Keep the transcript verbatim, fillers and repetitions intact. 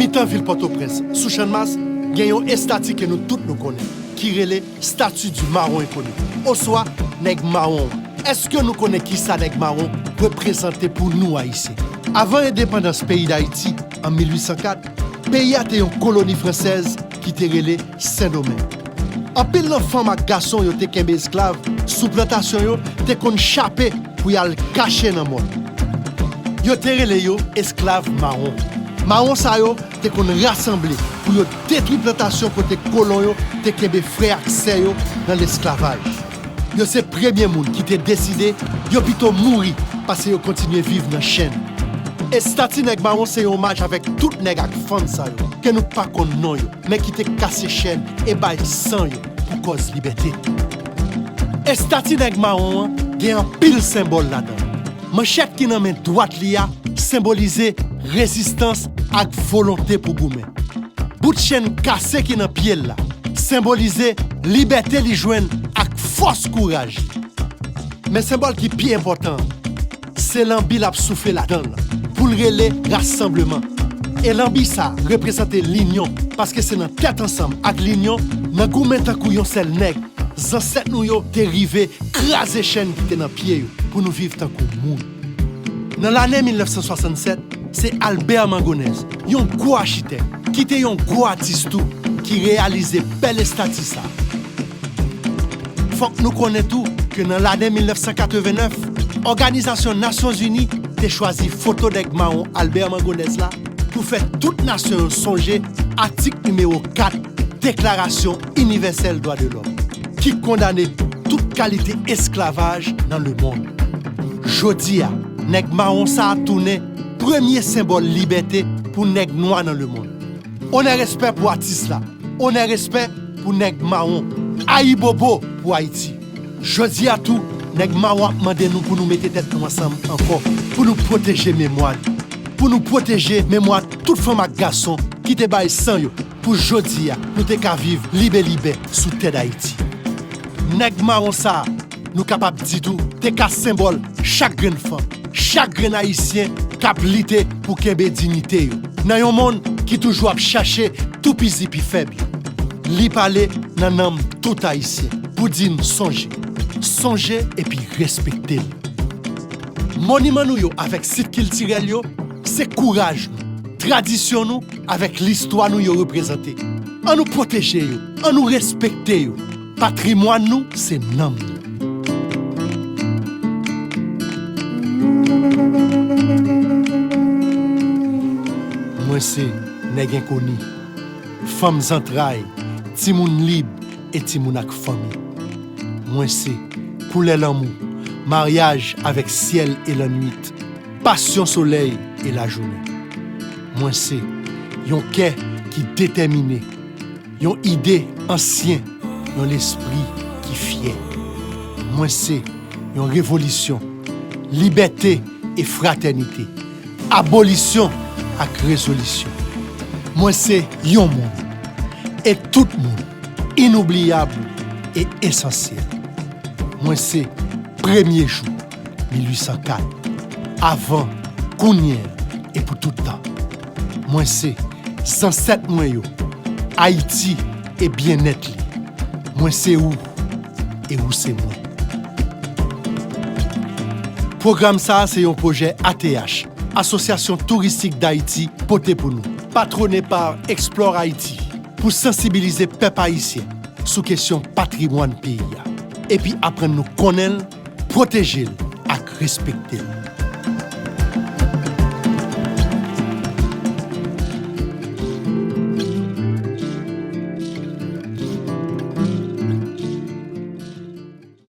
Mitan vil Pòtoprens, sou Channmas, gen yon estati ke nou tout nou konnen, ki rele Statue du Marron Inconnu, oswa Nèg Mawon an. Èske nou konnen kisa Nèg Mawon reprezante pou nou Ayisyen? Avan endepandans peyi Dayiti, an mil uit san kat, peyi a te yon koloni fransèz ki te rele Sendomeng. Anpil nan fanm ak gason yo te kenbe esklav sou plantasyon yo te konn chape pou y al kache nan mòn. Yo te rele yo esklav mawon. Mawon sa yo te konn rasanble pou yo detwi plantasyon kote kolon yo te kenbe frè ak sè yo nan lesklavaj. Yo se premye moun ki te deside yo pito mouri pase yo kontinye viv nan chenn. Estati Nèg Mawon se yon omaj avèk tout nèg ak fanm sa yo ke nou pa konn non yo, men ki te kase chenn e bay san yo pou kòz libète. Estati Nèg Mawon an gen anpil senbòl ladan l. Manchèt ki nan men dwat li a senbolize rezistans ak volonte pou goumen. Bout chenn kase ki nan pye l la senbolize libète li jwenn ak fòs kouraj li. Men senbòl ki pi enpòtan an, se lanbi l ap soufle ladan l pou l rele rasanbleman. E lanbi sa a reprezante linyon, paske se nan tèt ansanm ak linyon, nan goumen tankou yon sèl nèg, zansèt nou yo te rive kraze chenn ki te nan pye yo pou nou viv tankou moun. Nan lane mil nèf san swasannsèt, se Albert Mangonèz, yon gwo achitèk, ki te yon gwo atis tou, ki reyalize bèl estati sa a. Fòk nou konnen tou ke nan lane mil nèf san katrevennèf, Òganizasyon Nasyonzini te chwazi foto nèg mawon Albert Mangonèz la pou fè tout nasyon yo sonje atik nimewo kat Deklarasyon Inivèsèl Dwa de Lòm, ki kondane tout kalite esklavaj nan lemonn. Jodi a, nèg mawon sa a tounen premye senbòl libète pou nèg nwa nan lemonn. Onè, respè pou atis la. Onè, respè pou nèg mawon. Ayibobo pou Ayiti. Jodi a tou, nèg mawon ap mande nou pou nou mete tèt nou ansanm ankò, pou nou pwoteje memwa li, pou nou pwoteje memwa tout fanm ak gason ki te bay san yo pou jodi a nou te ka viv libelibè sou tè Dayiti. Nèg mawon sa a, nou kapab di tou, te ka senbòl chak grenn fanm, chak grenn Ayisyen k ap lite pou kenbe diyite yo nan yon monn ki toujou ap chache toupizi pi fèb yo. Li pale nan nanm tout Ayisyen pou di n sonje, sonje epi respekte l. Moniman nou yo avèk sit kiltirèl yo, se kouraj nou, tradisyon nou avèk listwa nou yo reprezante. Ann nou pwoteje yo, ann nou respekte yo. Patrimwàn nou se nanm nou. Mwen se nèg enkoni, fanm zantray, timoun lib e timoun ak fanmi. Mwen se koulè lanmou, maryaj avèk syèl e lannwit, pasyon solèy e lajounen. Mwen se yon kè ki detèmine, yon ide ansyen, yon lespri ki fyè. Mwen se yon revolisyon, libète e fratènite, abolisyon ak rezolisyon. Mwen se yon moun, e tout moun, inoubliyab e esansyèl. Mwen se premye jou mil uit san kat, avan, kounye a e pou tout tan. Mwen se zansèt mwen yo, Ayiti e byennèt li. Mwen se ou, e ou se mwen. Pwogram sa a se yon pwojè A T H, Asosyasyon Touristik Dayiti, pote pou nou, patwone pa Explore Haïti, pou sansibilize pèp ayisyen sou kesyon patrimwàn peyi a, epi aprann nou konnen l, pwoteje l ak respekte l.